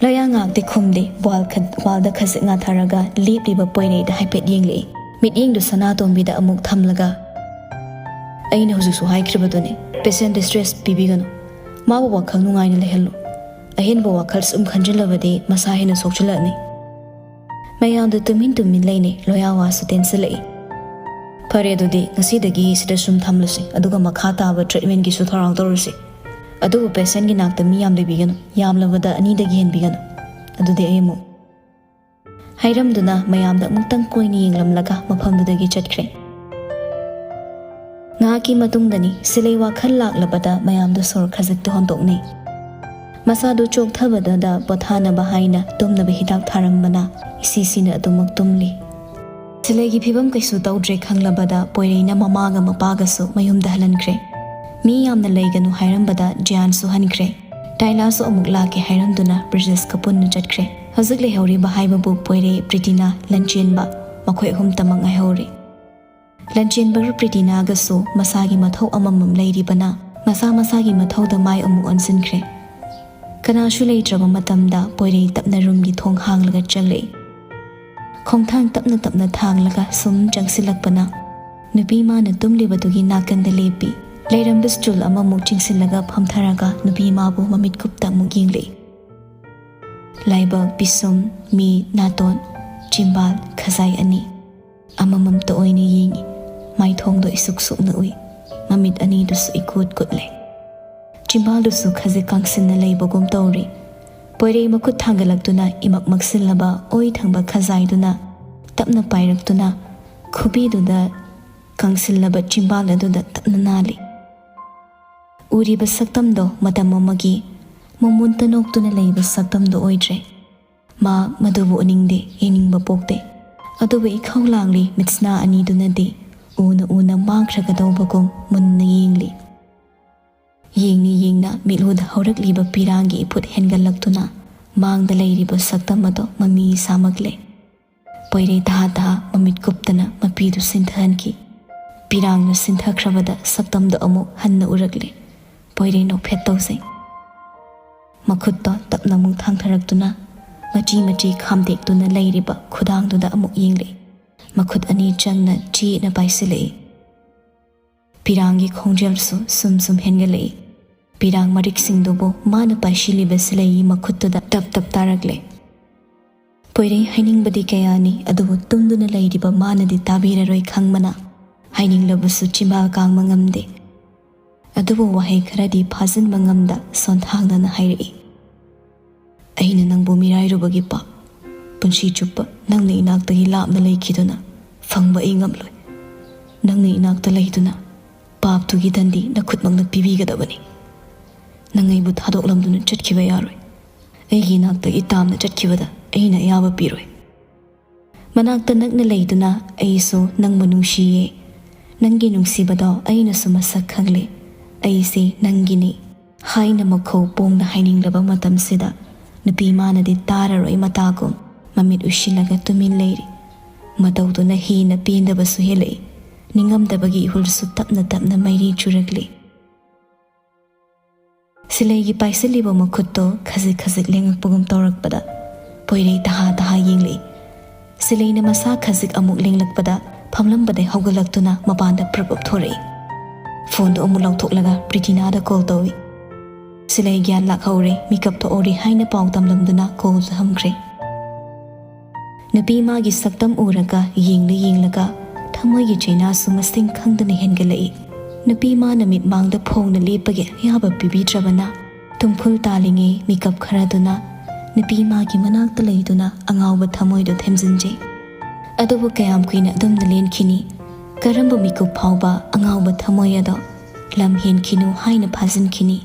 ꯂꯣꯌꯥ ꯉꯥꯛꯇꯤ ꯈꯨꯝꯗꯦ꯫ ꯋꯥꯜ ꯈ-, ꯋꯥꯜꯗ ꯈꯖꯤꯛ ꯉꯥꯊꯔꯒ ꯂꯦꯞꯂꯤꯕ ꯄꯣꯏꯔꯩꯗ ꯍꯥꯏꯐꯦꯠ ꯌꯦꯡꯂꯛꯏ꯫ ꯃꯤꯠꯌꯦꯡꯗꯨ ꯁꯅꯥꯇꯣꯝꯕꯤꯗ ꯑꯃꯨꯛ ꯊꯝꯂꯒ, "ꯑꯩꯅ ꯍꯧꯖꯤꯛꯁꯨ ꯍꯥꯏꯈ꯭ꯔꯤꯕꯗꯨꯅꯤ, ꯄꯦꯁꯦꯟ ꯗꯤꯁꯇ꯭ꯔꯦꯁ ꯄꯤꯕꯤꯒꯅꯨ꯫ ꯃꯥꯕꯨ ꯋꯥꯈꯜ ꯅꯨꯡꯉꯥꯏꯅ ꯂꯩꯍꯜꯂꯨ꯫ ꯑꯍꯦꯟꯕ ꯋꯥꯈꯜ ꯁꯨꯝ ꯈꯟꯖꯤꯜꯂꯕꯗꯤ ꯃꯁꯥ ꯍꯦꯟꯅ ꯁꯣꯛꯆꯤꯜꯂꯛꯑꯅꯤ꯫" ꯃꯌꯥꯝꯗꯨ ꯇꯨꯃꯤꯟ ꯇꯨꯃꯤꯟ ꯂꯩꯅꯩ꯫ ꯂꯣꯌꯥ ꯋꯥꯁꯨ ꯇꯦꯟꯁꯤꯜꯂꯛꯏ꯫ "ꯐꯔꯦ, ꯑꯗꯨꯗꯤ ꯉꯁꯤꯗꯒꯤ ꯁꯤꯗ ꯁꯨꯝ ꯊꯝꯂꯁꯤ, ꯑꯗꯨꯒ ꯃꯈꯥ ꯇꯥꯕ ꯇ꯭ꯔꯤꯠꯃꯦꯟꯒꯤꯁꯨ ꯊꯧꯔꯥꯡ ꯇꯧꯔꯁꯤ꯫ ꯑꯗꯨꯕꯨ ꯄꯦꯁꯦꯟꯒꯤ ꯅꯥꯛꯇ ꯃꯤ ꯌꯥꯝ ꯂꯩꯕꯤꯒꯅꯨ, ꯌꯥꯝꯂꯕꯗ ꯑꯅꯤꯗꯒꯤ ꯍꯦꯟꯕꯤꯒꯅꯨ꯫ ꯑꯗꯨꯗꯤ ꯑꯩ ꯑꯃꯨꯛ," ꯍꯥꯏꯔꯝꯗꯨꯅ ꯃꯌꯥꯝꯗ ꯑꯃꯨꯛꯇꯪ ꯀꯣꯏꯅ ꯌꯦꯡꯂꯝꯂꯒ ꯃꯐꯝꯗꯨꯗꯒꯤ ꯆꯠꯈ꯭ꯔꯦ꯫ ꯉꯥꯏꯍꯥꯛꯀꯤ ꯃꯇꯨꯡꯗꯅꯤ ꯁꯤꯂꯩ ꯋꯥꯈꯜ ꯂꯥꯛꯂꯕꯗ ꯃꯌꯥꯝꯗꯨ ꯁꯣꯔ ꯈꯖꯤꯛꯇ ꯍꯣꯟꯗꯣꯛꯅꯩ꯫ ꯃꯁꯥꯗꯨ ꯆꯣꯛꯊꯕꯗꯨꯗ ꯄꯣꯊꯥꯅꯕ ꯍꯥꯏꯅ ꯇꯨꯝꯅꯕ ꯍꯤꯗꯥꯛ ꯊꯥꯔꯝꯕꯅ ꯏꯁꯤ ꯁꯤꯅ ꯑꯗꯨꯃꯛ ꯇꯨꯝꯂꯤ꯫ ꯁꯤꯂꯩꯒꯤ ꯐꯤꯕꯝ ꯀꯩꯁꯨ ꯇꯧꯗ꯭ꯔꯦ ꯈꯪꯂꯕꯗ ꯄꯣꯏꯔꯩꯅ ꯃꯃꯥꯒ ꯃꯄꯥꯒꯁꯨ ꯃꯌꯨꯝꯗ ꯍꯜꯍꯟꯈ꯭ꯔꯦ꯫ ꯃꯤ ꯌꯥꯝꯅ ꯂꯩꯒꯅꯨ ꯍꯥꯏꯔꯝꯕꯗ ꯖꯤꯌꯥꯟꯁꯨ ꯍꯟꯈ꯭ꯔꯦ꯫ ꯇꯥꯏꯂꯥꯁꯨ ꯑꯃꯨꯛ ꯂꯥꯛꯀꯦ ꯍꯥꯏꯔꯝꯗꯨꯅ ꯕ꯭ꯔꯤꯖꯦꯁꯀ ꯄꯨꯟꯅ ꯆꯠꯈ꯭ꯔꯦ꯫ ꯍꯧꯖꯤꯛ ꯂꯩꯍꯧꯔꯤꯕ ꯍꯥꯏꯕꯕꯨ ꯄꯣꯏꯔꯩ, ꯄ꯭ꯔꯤꯇꯤꯅꯥ, ꯂꯟꯆꯦꯟꯕ, ꯃꯈꯣꯏ ꯑꯍꯨꯝꯇꯃꯛ ꯉꯥꯏꯍꯧꯔꯦ꯫ ꯂꯟꯆꯦꯟꯕꯒ ꯄ꯭ꯔꯤꯇꯤꯅꯥꯒꯁꯨ ꯃꯁꯥꯒꯤ ꯃꯊꯧ ꯑꯃꯃꯝ ꯂꯩꯔꯤꯕꯅ ꯃꯁꯥ ꯃꯁꯥꯒꯤ ꯃꯊꯧꯗ ꯃꯥꯏ ꯑꯃꯨꯛ ꯑꯣꯟꯁꯤꯟꯈ꯭ꯔꯦ꯫ ꯀꯅꯥꯁꯨ ꯂꯩꯇ꯭ꯔꯕ ꯃꯇꯝꯗ ꯄꯣꯏꯔꯩ ꯇꯞꯅ ꯔꯨꯝꯒꯤ ꯊꯣꯡ ꯍꯥꯡꯂꯒ ꯆꯪꯂꯛꯏ꯫ ꯈꯣꯡꯊꯥꯡ ꯇꯞꯅ ꯇꯞꯅ ꯊꯥꯡꯂꯒ ꯁꯨꯝ ꯆꯪꯁꯤꯜꯂꯛꯄꯅ ꯅꯨꯄꯤ ꯃꯥꯅ ꯇꯨꯝꯂꯤꯕꯗꯨꯒꯤ ꯅꯥꯀꯟꯗ ꯂꯦꯞꯄꯤ꯫ ꯂꯩꯔꯝꯕ ꯁ꯭ꯇꯨꯜ ꯑꯃꯃꯨꯛ ꯆꯤꯡꯁꯤꯜꯂꯒ ꯐꯝꯊꯔꯒ ꯅꯨꯄꯤ ꯃꯥꯕꯨ ꯃꯃꯤꯠ ꯀꯨꯞꯇ ꯑꯃꯨꯛ ꯌꯦꯡꯂꯤ꯫ ꯂꯥꯏꯕꯛ, ꯄꯤꯁꯨꯝ, ꯃꯤ, ꯅꯥꯇꯣꯟ, ꯆꯤꯝꯕꯥꯜ, ꯈꯖꯥꯏ ꯑꯅꯤ ꯑꯃꯃꯝꯇ ꯑꯣꯏꯅ ꯌꯦꯡꯏ꯫ ꯃꯥꯏꯊꯣꯡꯗꯣ ꯏꯁꯨꯛ ꯁꯨꯛꯅ ꯎꯏ꯫ ꯃꯃꯤꯠ ꯑꯅꯤꯗꯨꯁꯨ ꯏꯀꯨꯠ ꯀꯨꯠꯂꯦ꯫ ꯆꯤꯝꯕꯥꯜꯗꯨꯁꯨ ꯈꯖꯤꯛ ꯀꯪꯁꯤꯟꯅ ꯂꯩꯕꯒꯨꯝ ꯇꯧꯔꯤ꯫ ꯄꯣꯏꯔꯩ ꯃꯈꯨꯠ ꯊꯥꯡꯒꯠꯂꯛꯇꯨꯅ ꯏꯃꯛ ꯃꯛꯁꯤꯜꯂꯕ ꯑꯣꯏ ꯊꯪꯕ ꯈꯖꯥꯏꯗꯨꯅ ꯇꯞꯅ ꯄꯥꯏꯔꯛꯇꯨꯅ ꯈꯨꯕꯤꯗꯨꯗ ꯀꯪꯁꯤꯜꯂꯕ ꯆꯤꯝꯕꯥꯜ ꯑꯗꯨꯗ ꯇꯞꯅ ꯅꯥꯜꯂꯤ꯫ ꯎꯔꯤꯕ ꯁꯛꯇꯝꯗꯣ ꯃꯇꯝ ꯑꯃꯒꯤ ꯃꯃꯨꯟꯇ ꯅꯣꯛꯇꯨꯅ ꯂꯩꯕ ꯁꯛꯇꯝꯗꯣ ꯑꯣꯏꯗ꯭ꯔꯦ꯫ ꯃꯥ ꯃꯗꯨꯕꯨ ꯎꯅꯤꯡꯗꯦ, ꯌꯦꯡꯅꯤꯡꯕ ꯄꯣꯛꯇꯦ꯫ ꯑꯗꯨꯕꯨ ꯏꯈꯧ ꯂꯥꯡꯂꯤ ꯃꯤꯠꯁꯅꯥ ꯑꯅꯤꯗꯨꯅꯗꯤ ꯎꯅ ꯎꯅ ꯃꯥꯡꯈ꯭ꯔꯒꯗꯧꯕꯒꯨꯝ ꯃꯨꯟꯅ ꯌꯦꯡꯂꯤ꯫ ꯌꯦꯡꯅ ꯌꯦꯡꯅ ꯃꯤꯠꯂꯨꯗ ꯍꯧꯔꯛꯂꯤꯕ ꯄꯤꯔꯥꯡꯒꯤ ꯏꯐꯨꯠ ꯍꯦꯟꯒꯠꯂꯛꯇꯨꯅ ꯃꯥꯡꯗ ꯂꯩꯔꯤꯕ ꯁꯛꯇꯝ ꯑꯗꯣ ꯃꯃꯤ ꯁꯥꯃꯛꯂꯦ꯫ ꯄꯣꯏꯔꯩ ꯇꯍꯥ ꯇꯍꯥ ꯃꯃꯤꯠ ꯀꯨꯞꯇꯅ ꯃꯄꯤꯗꯨ ꯁꯤꯟꯊꯍꯟꯈꯤ꯫ ꯄꯤꯔꯥꯡꯅ ꯁꯤꯟꯊꯈ꯭ꯔꯕꯗ ꯁꯛꯇꯝꯗꯣ ꯑꯃꯨꯛ ꯍꯟꯅ ꯎꯔꯛꯂꯦ꯫ ꯄꯣꯏꯔꯩ ꯅꯣꯛꯐꯦꯠ ꯇꯧꯖꯩ꯫ ꯃꯈꯨꯠꯇꯣ ꯇꯞꯅ ꯑꯃꯨꯛ ꯊꯥꯡꯊꯔꯛꯇꯨꯅ ꯃꯆꯤ ꯃꯆꯤ ꯈꯥꯝꯗꯦꯛꯇꯨꯅ ꯂꯩꯔꯤꯕ ꯈꯨꯗꯥꯡꯗꯨꯗ ꯑꯃꯨꯛ ꯌꯦꯡꯂꯛꯏ꯫ ꯃꯈꯨꯠ ꯑꯅꯤ ꯆꯪꯅ ꯆꯦꯠꯅ ꯄꯥꯏꯁꯤꯜꯂꯛꯏ꯫ ꯄꯤꯔꯥꯡꯒꯤ ꯈꯣꯡꯖꯦꯜꯁꯨ ꯁꯨꯝ ꯁꯨꯝ ꯍꯦꯟꯒꯠꯂꯛꯏ꯫ ꯄꯤꯔꯥꯡ ꯃꯔꯤꯛꯁꯤꯡꯗꯨꯕꯨ ꯃꯥꯅ ꯄꯥꯏꯁꯤꯜꯂꯤꯕ ꯁꯤꯂꯩꯒꯤ ꯃꯈꯨꯠꯇꯨꯗ ꯇꯞ ꯇꯞ ꯇꯥꯔꯛꯂꯦ꯫ ꯄꯣꯏꯔꯩ ꯍꯥꯏꯅꯤꯡꯕꯗꯤ ꯀꯌꯥꯅꯤ, ꯑꯗꯨꯕꯨ ꯇꯨꯝꯗꯨꯅ ꯂꯩꯔꯤꯕ ꯃꯥꯅꯗꯤ ꯇꯥꯕꯤꯔꯔꯣꯏ ꯈꯪꯕꯅ ꯍꯥꯏꯅꯤꯡꯂꯕꯁꯨ ꯆꯤꯝꯕꯥꯜ ꯀꯥꯡꯕ ꯉꯝꯗꯦ꯫ ꯑꯗꯨꯕꯨ ꯋꯥꯍꯩ ꯈꯔꯗꯤ ꯐꯥꯖꯤꯟꯕ ꯉꯝꯗ ꯁꯣꯟꯊꯥꯡꯗꯅ ꯍꯥꯏꯔꯛꯏ, "ꯑꯩꯅ ꯅꯪꯕꯨ ꯃꯤꯔꯥꯏꯔꯨꯕꯒꯤ ꯄꯥꯞ꯫ ꯄꯨꯟꯁꯤ ꯆꯨꯞꯄ ꯅꯪꯅ ꯏꯅꯥꯛꯇꯒꯤ ꯂꯥꯞꯅ ꯂꯩꯈꯤꯗꯨꯅ ꯐꯪꯕ ꯑꯩ ꯉꯝꯂꯣꯏ꯫ ꯅꯪꯅ ꯏꯅꯥꯛꯇ ꯂꯩꯗꯨꯅ ꯄꯥꯞꯇꯨꯒꯤ ꯗꯟꯗꯤ ꯅꯈꯨꯠꯃꯛꯅ ꯄꯤꯕꯤꯒꯗꯕꯅꯤ꯫ ꯅꯪ ꯑꯩꯕꯨ ꯊꯥꯗꯣꯛꯂꯝꯗꯨꯅ ꯆꯠꯈꯤꯕ ꯌꯥꯔꯣꯏ꯫ ꯑꯩꯒꯤ ꯏꯅꯥꯛꯇꯒꯤ ꯇꯥꯝꯅ ꯆꯠꯈꯤꯕꯗ ꯑꯩꯅ ꯑꯌꯥꯕ ꯄꯤꯔꯣꯏ꯫ ꯃꯅꯥꯛꯇ ꯅꯛꯅ ꯂꯩꯗꯨꯅ ꯑꯩꯁꯨ ꯅꯪꯕꯨ ꯅꯨꯡꯁꯤꯌꯦ꯫ ꯅꯪꯒꯤ ꯅꯨꯡꯁꯤꯕꯗꯣ ꯑꯩꯅꯁꯨ ꯃꯁꯛ ꯈꯪꯂꯦ꯫ ꯑꯩꯁꯦ ꯅꯪꯒꯤꯅꯤ" ꯍꯥꯏꯅ ꯃꯈꯧ ꯄꯣꯡꯅ ꯍꯥꯏꯅꯤꯡꯂꯕ ꯃꯇꯝꯁꯤꯗ ꯅꯨꯄꯤ ꯃꯥꯅꯗꯤ ꯇꯥꯔꯔꯣꯏ ꯃꯇꯥꯒꯨꯝ ꯃꯃꯤꯠ ꯎꯏꯁꯤꯜꯂꯒ ꯇꯨꯃꯤꯟ ꯂꯩꯔꯤ꯫ ꯃꯇꯧꯗꯨꯅ ꯍꯦꯟꯅ ꯄꯦꯟꯗꯕꯁꯨ ꯍꯦꯜꯂꯛꯏ꯫ ꯅꯤꯡꯉꯝꯗꯕꯒꯤ ꯏꯍꯨꯜꯁꯨ ꯇꯞꯅ ꯇꯞꯅ ꯃꯩꯔꯤ ꯆꯨꯔꯛꯂꯤ꯫ ꯁꯤꯂꯩꯒꯤ ꯄꯥꯏꯁꯤꯜꯂꯤꯕ ꯃꯈꯨꯠꯇꯣ ꯈꯖꯤꯛ ꯈꯖꯤꯛ ꯂꯦꯡꯉꯛꯄꯒꯨꯝ ꯇꯧꯔꯛꯄꯗ ꯄꯣꯏꯔꯩ ꯇꯍꯥ ꯇꯍꯥ ꯌꯦꯡꯂꯛꯏ꯫ ꯁꯤꯂꯩꯅ ꯃꯁꯥ ꯈꯖꯤꯛ ꯑꯃꯨꯛ ꯂꯦꯡꯂꯛꯄꯗ ꯐꯝꯂꯝꯕꯗꯩ ꯍꯧꯒꯠꯂꯛꯇꯨꯅ ꯃꯄꯥꯟꯗ ꯄ꯭ꯔꯞ ꯄ꯭ꯔꯞ ꯊꯣꯔꯛꯏ꯫ ꯐꯣꯟꯗꯣ ꯑꯃꯨꯛ ꯂꯧꯊꯣꯛꯂꯒ ꯄ꯭ꯔꯤꯇꯤꯅꯥꯗ ꯀꯣꯜ ꯇꯧꯏ꯫ "ꯁꯤꯂꯩ ꯒ꯭ꯌꯥꯟ ꯂꯥꯛꯍꯧꯔꯦ, ꯃꯤꯀꯞ ꯊꯣꯛꯍꯧꯔꯦ" ꯍꯥꯏꯅ ꯄꯥꯎ ꯇꯝꯂꯝꯗꯨꯅ ꯀꯣꯜꯁꯨ ꯊꯝꯈ꯭ꯔꯦ꯫ ꯅꯨꯄꯤ ꯃꯥꯒꯤ ꯁꯛꯇꯝ ꯎꯔꯒ ꯌꯦꯡꯂ ꯌꯦꯡꯂꯒ ꯊꯃꯣꯏꯒꯤ ꯆꯩꯅꯥꯁꯨ ꯃꯁꯤꯡ ꯈꯪꯗꯅ ꯍꯦꯟꯒꯠꯂꯛꯏ꯫ ꯅꯨꯄꯤ ꯃꯥꯅ ꯃꯤꯠꯃꯥꯡꯗ ꯐꯣꯡꯅ ꯂꯦꯞꯄꯒꯤ ꯑꯌꯥꯕ ꯄꯤꯕꯤꯗ꯭ꯔꯕꯅ ꯇꯨꯝꯈꯨꯜ ꯇꯥꯜꯂꯤꯉꯩ ꯃꯤꯀꯞ ꯈꯔꯗꯨꯅ ꯅꯨꯄꯤ ꯃꯥꯒꯤ ꯃꯅꯥꯛꯇ ꯂꯩꯗꯨꯅ ꯑꯉꯥꯎꯕ ꯊꯃꯣꯏꯗꯣ ꯊꯦꯝꯖꯤꯟꯖꯩ꯫ ꯑꯗꯨꯕꯨ ꯀꯌꯥꯝ ꯀꯨꯏꯅ ꯑꯗꯨꯝꯅ ꯂꯦꯟꯈꯤꯅꯤ? ꯀꯔꯝꯕ ꯃꯤꯀꯨꯞ ꯐꯥꯎꯕ ꯑꯉꯥꯎꯕ ꯊꯃꯣꯏ ꯑꯗꯣ ꯂꯝ ꯍꯦꯟꯈꯤꯅꯨ ꯍꯥꯏꯅ ꯐꯥꯖꯤꯟꯈꯤꯅꯤ?